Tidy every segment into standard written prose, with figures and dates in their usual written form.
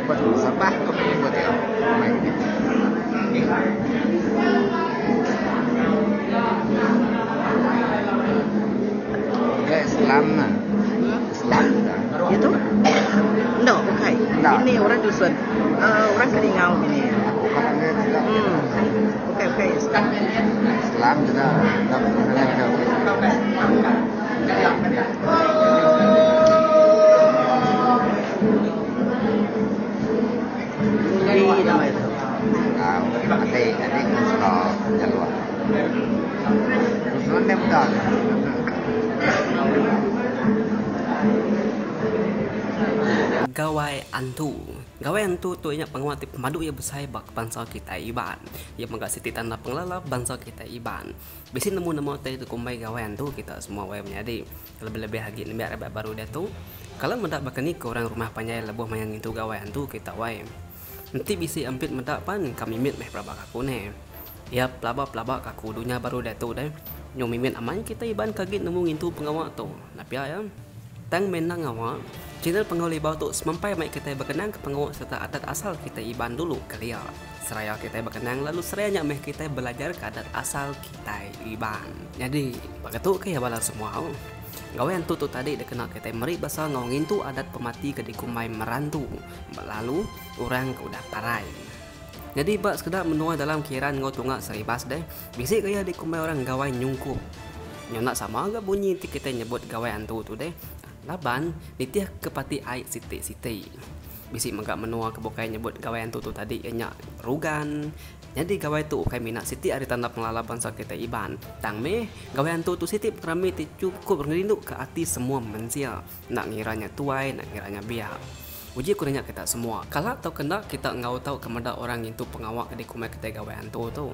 Sabah ke menyebut iya mai nya. Ke Islam nah. Islam ka. Itu? Enda bukai. Ini orang dusun. Uh, orang Keningau ini. Aku kalau dia tidak. Hmm. Bukai bukai Islam. Islam juga. Tak pernah kau. Undi nama itu. Ah, adik adik konselor jalur. Konselor dia betul. Gawai Antu. Gawai Antu tu inya pengawa ti pemadu iya besai ba bansa kitai Iban. Iya mega siti tanda pengelala bansa kitai Iban. Bisi nemu nama utai tu kumbai Gawai Antu kita semua wai menyadi. Lebih-lebih agi nembiak rebak baru diatu, kala meda baka ni ke orang rumah panjai lebuh maya ngintu gawai antu kita wai. Enti bisi ampit meda pan ka mimit meh pelaba ka aku neh. Iya pelaba pelaba ka aku dunya baru diatu deh. Nyu mimit amai kitai Iban ke agi nemu ngintu pengawa tu. Enda pia iya. Tang meh enda ngawa, channel Panggau Libau tu semampai mai kitai bekenang ke pengawa sereta adat asal kitai Iban dulu kelia. Seraya kitai bekenang lalu seraya nya meh kitai belajar ke adat asal kitai Iban. Nyadi, baka tu ke iya bala semua. Gawai antu tu tadi dikena kitai meri basa enggau ngintu adat pemati ke dikumbai merantu ba lalu orang ke udah parai. Nyadi ba sekeda menua dalam Kiran enggau tunga Saribas deh, bisi gaya dikumbai orang gawai nyungkup. Nyau enda sama ga bunyi ti kitai nyebut gawai antu tu deh laban nitih ke pati ai siti-siti. Bisi mega menua ke bukai nyebut gawai antu tu tadi iya nya rugan. Nyadi gawai tu ukai mina siti ari tanda pengelala bansa kitai Iban. Tang meh, gawai antu tu siti pengerami ti chukup ngerinduka ati semua mensia, enda ngira nya tuai, enda ngira nya biak. Uji ku nanya kita semua, kala tauka enda kita enggau tauka meda orang ngintu pengawa ke dikumbai kitai gawai antu tu?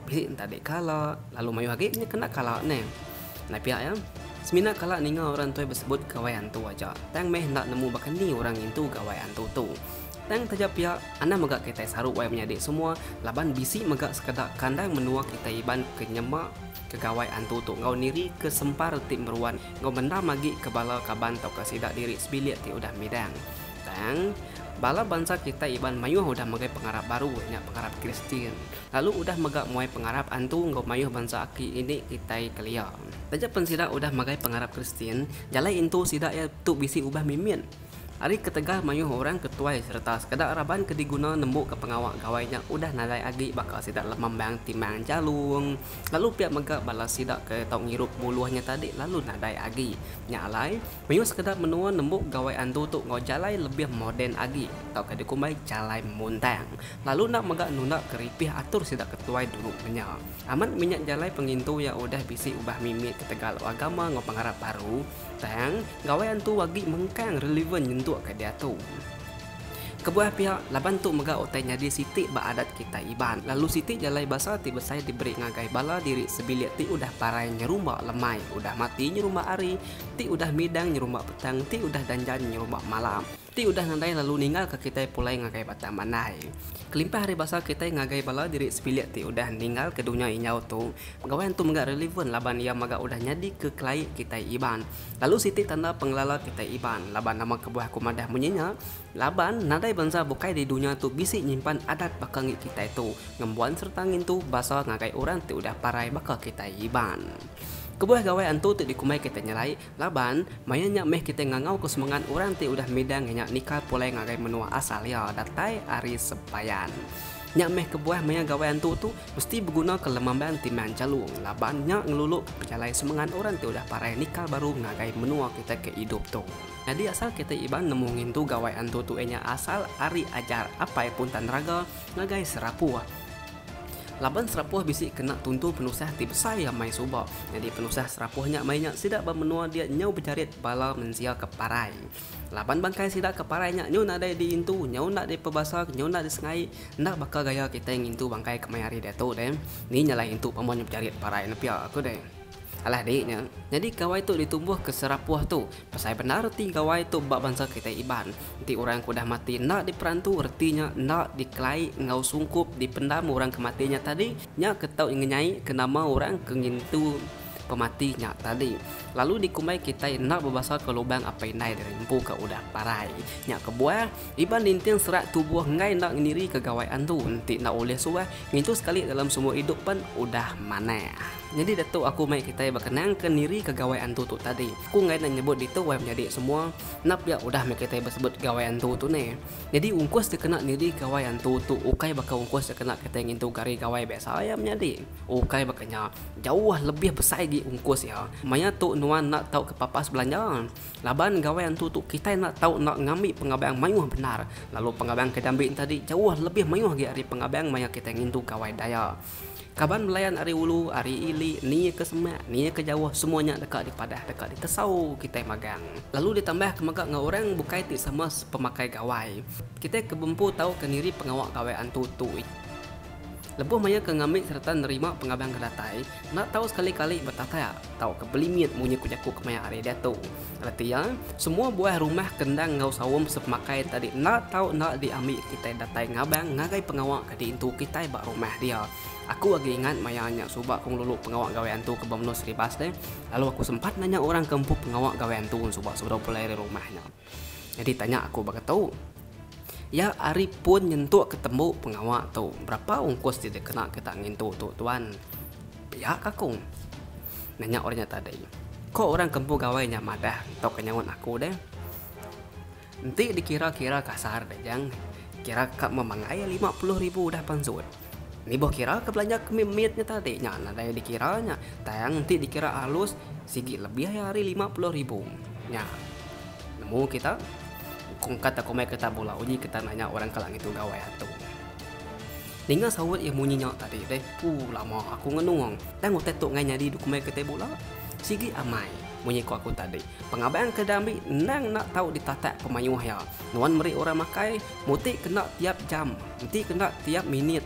Bisi enta dik kala, lalu mayuh agi nya kena kala neh. Ndai pia iya, semina kala ninga orang tuai besebut gawai antu aja, tang meh enda nemu baka ni orang ngintu gawai antu tu. Tang taja pia, anang mega kitai saru wai menyadi semua laban bisi mega sekeda kandang menua kitai Iban ke nyema ke gawai antu tu enggau niri ke sempar ti meruan enggau mendam agi ke bala kaban tauka sida diri sebilik ti udah midang. Tang, bala bansa kitai Iban mayuh udah megai pengarap baru nya pengarap Kristian lalu udah mega muai pengarap antu enggau mayuh bansa aki ini kitai kelia. Taja pen sida udah megai pengarap Kristian, jalai intu sida iya tu bisi ubah mimit. Ari ketegal mayuh orang ke tuai sereta sekeda raban ke diguna nembuka pengawa gawai nya udah nadai agi baka sida lemambang timang jalung lalu pia mega bala sida ke tau ngirup buluh nya tadi lalu nadai agi. Nya alai, mayuh sekeda menua nembu gawai antu tu enggau jalai lebih moden agi tauka dikumbai jalai muntang lalu enda mega nunda ke ripih atur sida ke tuai dulu menya. Amat mih nya jalai pengintu iya udah bisi ubah mimit ketegal agama enggau pengarap baru. Tang, gawai antu agi mengkang relevan nyentuk ke diatu. Kebuah pia, laban tu mega utai nyadi siti ba adat kitai Iban lalu siti jalai basa ti besai diberi ngagai bala diri sebilik ti udah parai nyerumba lemai, udah mati nyerumba hari, ti udah midang nyerumba petang, ti udah danjan nyerumba malam. Ti udah nadai lalu ninggalka kitai pulai ngagai Batang Mandai. Kelimpah ari basa kitai ngagai bala diri sebilik ti udah ninggalka dunya injau tu, pegawai antu mega relevan laban iya mega udah nyadika kelai kitai Iban. Lalu siti tanda pengelala kitai Iban laban nama kebuah aku madah munyi nya laban nadai bansa bukai di dunya tu bisi nyimpan adat baka ngi kitai tu ngembuan sereta ngintu basa ngagai orang ti udah parai baka kitai Iban. Kebuah gawai antu ti dikumbai kitai nyelai Laban, maya nya meh kitai ngangauka semengat orang ti udah midang iya nya nikal pulai ngagai menua asal iya datai ari sebayan. Nya meh kebuah maya gawai antu tu mesti begunaka lemambang timang jalung laban nya ngeluluka pejalai semengat orang ti udah parai nikal baru ngagai menua kitai ke idup tu. Nyadi asal kitai Iban nemu ngintu gawai antu tu iya nya asal ari ajar Apai Puntan Raga ngagai Serapuh. Laban Serapuh bisi kena tuntung penusah ti besai amai suba. Nyadi penusah Serapuh nya maya nya sida ba menua dia nyau bejarit bala mensia ke parai. Laban bangkai sida ke parai nya nyau nadai diintu, nyau enda dipebasa, nyau enda disengai, enda baka gaya kitai ngintu bangkai kemaya hari diatu deh. Ni nyelai intu pama nyau bejarit parai ne pia ku deh. Alah dik nya. Nyadi gawai tu ditumbuh ke Serapuh tu. Besai bendar reti gawai tu ba bansa kitai Iban. Enti orang ke udah mati enda diperantu reti nya enda dikelai enggau sungkup dipendam orang ke mati nya tadi nya ke tau ngenyai ke nama orang ke ngintu. pemati nya tadi. Lalu dikumbai kitai enda bebasaka lubang apai indai diri empu ke udah parai. Nya kebuah, Iban ninting serak tubuh enggai enda ngenirika gawai antu enti enda ulih suah ngintu sekali dalam seumur idup pen udah manah. Nyadi diatu aku mai kitai bekenangka nirika gawai antu tu tadi. Aku enggai enda nyebut ditu wai menyadi semua enda pia udah meh kitai besebut gawai antu tu neh. Nyadi ungkus dikena niri gawai antu tu ukai baka ungkus dikena kitai ngintu gari gawai biasa iya menyadi. Ukai baka nya, jauh lebih besai agi ungkus iya. Maya tu nuan enda tau kepapas belanja. Laban gawai antu tu kitai enda tau enda ngambi pengabang mayuh bendar lalu pengabang ke diambi enti tadi jauh lebih mayuh agi ari pengabang maya kitai ngintu gawai daya. Kaban belayan ari ulu, ari ili, ni ke semak, ni ke jauh semua nya deka dipadah deka ditesau kitai magang. Lalu ditambah ke mega enggau orang bukai ti sama sepemakai gawai. Kitai ke bempu tau ke niri pengawa gawai antu tu. Lebuh maya ke ngambi sereta nerima pengabang ke datai, enda tau sekali-kali betatak tauka belimit munyi ku jaku kemaya hari diatu. Reti iya, semua buah rumah ke endang enggau saum sepemakai tadi enda tau enda diambi kitai datai ngabang ngagai pengawa ke diintu kitai ba rumah dia. Aku agi ingat maya nya suba ku ngelulu pengawa gawai antu ke ba menua Seribas deh, lalu aku sempat nanya orang ke empu pengawa gawai antu suba sebedau pulai ari rumah nya. Nyadi tanya aku baka tu, iya ari pun nyentuk ke tembu pengawa tu berapa ungkus ti dikena kita ngintu tu tuan? Pia ka aku nanya orang nya tadi. Ko orang ke empu gawai nya madah tauka nyaut aku deh. Enti dikira-kira kasar deh jang, kira ka memangai 50 ribu udah pansut. Nibuh kira ke belanja ke mit-mit nya tadi nya nadai dikira nya. Tang enti dikira alus sigi lebih iya ari 50 ribu. Nya nemu kita kungkat aku meh kita bula uji kita nanya orang kala ngitu gawai antu. Ninga saut iya munyi nya tadi deh pu lama aku ngenung. Tang utai tu ngai nyadi dikumbai kitai bula. Sigi amai munyi ku aku tadi. Pengabang ke diambi endang enda tau ditatak pemayuh iya. Nuan meri orang makai muti kena tiap jam, enti kena tiap minit.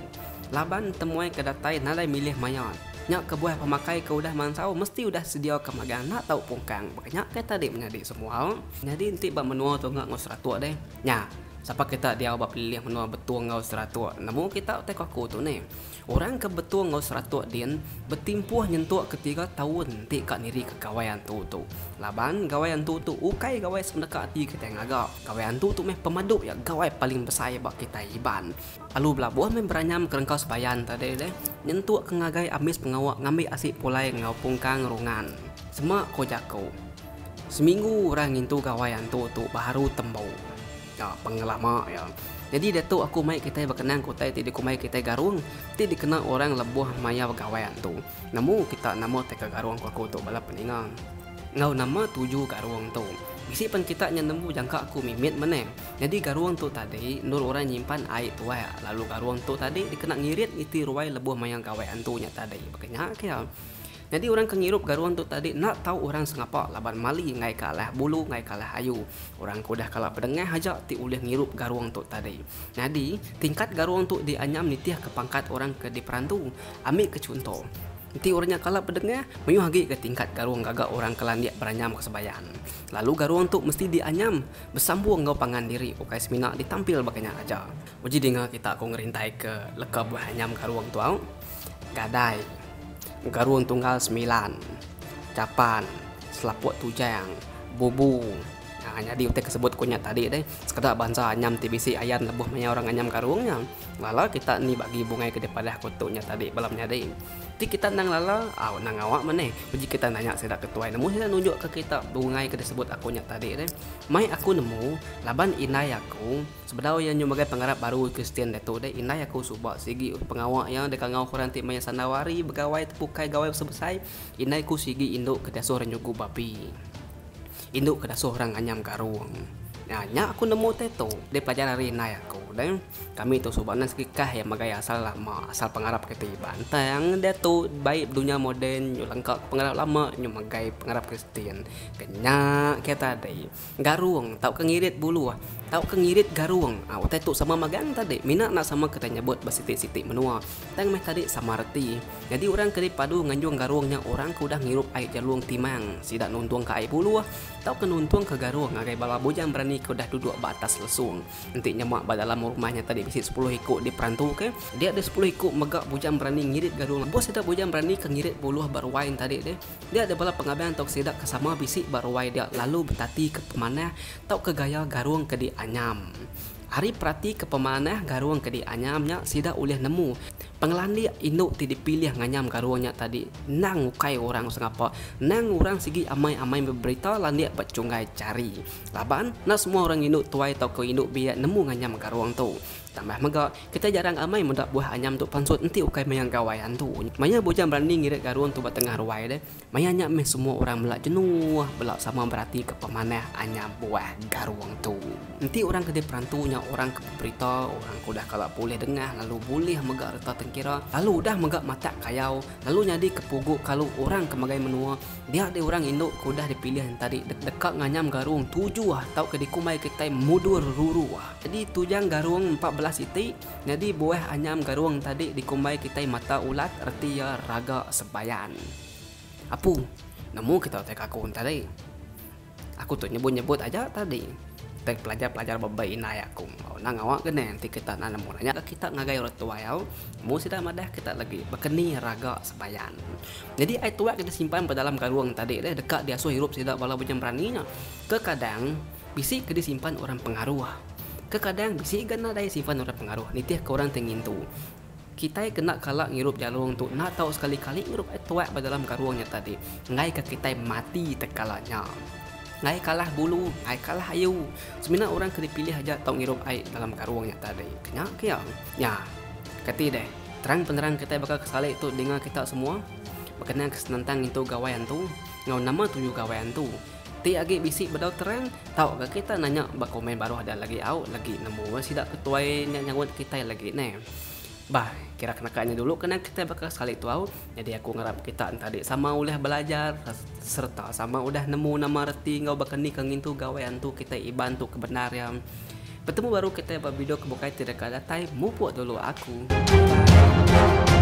Laban temuai ke datai nadai milih maya. Nya kebuah pemakai ke udah mansau mesti udah sediaka magang enda tau pungkang. Baka nya ke tadi menyadi semua. Nyadi enti ba menua tunga enggau Seratok deh. Nya, sapa kita diau ba pelilih menua Betong enggau Seratok nemu kita utai ku aku tu neh. Orang ke Betong enggau Seratok din betimpuh nyentuk ke tiga taun enti ka nirika gawai antu tu. Laban gawai antu tu ukai gawai sepeneka ati kitai ngaga. Gawai antu tu meh pemadu iya gawai paling besai ba kitai Iban. Lalu belabuh meh beranyam ke rengka sebayan tadi deh nyentuk ke ngagai ambis pengawa ngambi asi pulai enggau pungkang rungan. Sema ko jaku. Seminggu orang ngintu gawai antu tu baru tembu. Nya pengelama iya. Nyadi diatu aku mai kitai bekenang ke utai ti dikumbai kitai garung ti dikena orang lebuh maya begawai antu. Nemu kita nama utai ke garung ku aku tu bala peninga. Enggau nama tuju garung tu. Bisi pen kita nya nemu jangka aku mimit mene. Nyadi garung tu tadi endur orang nyimpan ai tuak lalu garung tu tadi dikena ngirit niti ruai lebuh maya gawai antu nya tadi. Baka nya ke iya. Nyadi orang ke ngirup garung tu tadi enda tau orang sengapa laban mali enggai ke alah bulu enggai ke alah ayu. Orang ke udah kala pedengah aja ti ulih ngirup garung tu tadi. Nyadi, tingkat garung tu dianyam nitihka pangkat orang ke diperantu. Ambi ke chunto, enti orang nya kala pedengah, mayuh agi ga tingkat garung gaga orang ke landik beranyam ke sebayan. Lalu garung tu mesti dianyam besambung enggau pangan diri ukai semina ditampil baka nya aja. Uji dinga kita ku ngerintaika leka buah anyam garung tu au. Gadai. Garung tunggal semilan, chapan, selapuk tujang, bubu. Ha, nyadi utai ke sebut ku nya tadi deh, sekeda bansa anyam ti bisi ayan lebuh maya orang anyam garung nya. Lala kita ni bagi bungai ke dipadah ku tu nya tadi bala menyadi. Ti kita endang lala, au endang ngawa meh neh. Uji kita nanya sida ke tuai nemu sida nunjuk ke kita bungai ke disebut aku nya tadi deh. Mai aku nemu laban indai aku. Sebedau iya nyu megai pengarap baru Kristian diatu deh indai aku suba sigi pengawa iya deka enggau orang ti maya sandau hari begawai tepukai gawai besai-besai indai ku sigi indu ke diasuh orang nyugu babi indu ke diasuh orang nganyam karung. Nya nya aku nemu utai tu dipelajar ari indai aku deh kami tu suba nang sigi kah iya megai asal lama asal pengarap kitai Iban tang diatu bai dunya moden nyu lengka pengarap lama nyu megai pengarap Kristian. Ke nya ke tadi. Garung tauka ngirit buluh. tauka ngirit garung. Aa utai tu sama magang tadi mina enda sama kitai nyebut ba siti-siti menua tang meh tadi sama reti. Nyadi orang ke dipadu nganjung garung nya orang ke udah ngirup ai jalung timang sida nuntungka ai buluh tauka nuntungka garung ngagai bala bujang berani ke udah duduk ba atas lesung. Enti nyema ba dalam rumah nya tadi bisi sepuluh iku diperantuka, dia deh sepuluh iku mega bujang berani ngirit garung. Lebuh sida bujang berani ke ngirit buluh ba ruai nya tadi deh, dia deh bala pengabang tauka sida ke sama bisi ba ruai dia lalu betatika pemanah tauka gaya garung ke dianyam. Ari peratika pemanah garung ke dianyam nya sida ulih nemu pengelandik indu ti dipilih nganyam garung nya tadi endang ukai orang sengapa, endang orang sigi amai-amai beberita landik ba chunggai jari. Laban, enda semua orang indu tuai tauka indu biak nemu nganyam garung tu. Tambah mega, kitai jarang amai meda buah anyam tu pansut enti ukai maya gawai antu. Maya bujang berani ngirit garung tu ba tengah ruai deh, maya nya meh semua orang bela jenuh bela sama beratika pemanah anyam buah garung tu. Enti orang ke diperantu nya orang ke beberita, orang ke udah kala bulih dengah lalu bulih mega reta tengkira, lalu udah mega matak kayau lalu nyadi ke pugu kalu orang ke megai menua, Dia deh orang indu ke udah dipilih entadi deka nganyam garung tujuh tauka dikumbai kitai mudur ruru. Nyadi tujang garung 14 iti, nyadi buah anyam garung tadi dikumbai kitai mata ulat reti iya raga sebayan. Apu, nemu kita utai ke aku entadi. Aku tu nyebut-nyebut aja tadi. Utai pelajar-pelajar ba bai indai aku. Endang ngawa ke neh enti kita enda nemu nanya ke kita ngagai orang tuai au. Mung sida madah kita lagi baka ni raga sebayan. Nyadi ai tuak ke disimpan ba dalam garung tadi deh deka diasuh irup sida bala bujang berani nya. Kekadang bisi ke disimpan orang pengaruh. Kekadang bisi ga nadai simpan orang pengaruh nitihka orang ti ngintu. Kitai kena kala ngirup jalung tu enda tau sekali-kali ngirup ai tuak ba dalam karung nya tadi enggaika kitai mati tekala nya. Enggai kalah bulu, enggai kalah ayu. Semina orang ke dipilih aja tau ngirup ai dalam karung nya tadi. Kenya ke iya. Nya. Kati deh. Terang penerang kitai baka ke sekali tu dinga kita semua bekenang ke senentang ngintu gawai antu enggau nama tuju gawai antu. Ti agi bisi bedau terang tau ga kita nanya ba komen baruh da lagi au lagi nemu sida ke tuai nya nyaut kitai lagi neh. Bah kira ke naka nya dulu kena kitai baka sekali tu au nyadi aku ngarap kita enti sama ulih belajar sereta sama udah nemu nama reti enggau baka ni ke ngintu gawai antu kitai Iban tu ke bendar iya. Betemu baru kitai ba video ke bukai ti deka datai mupuk dulu aku. Bye.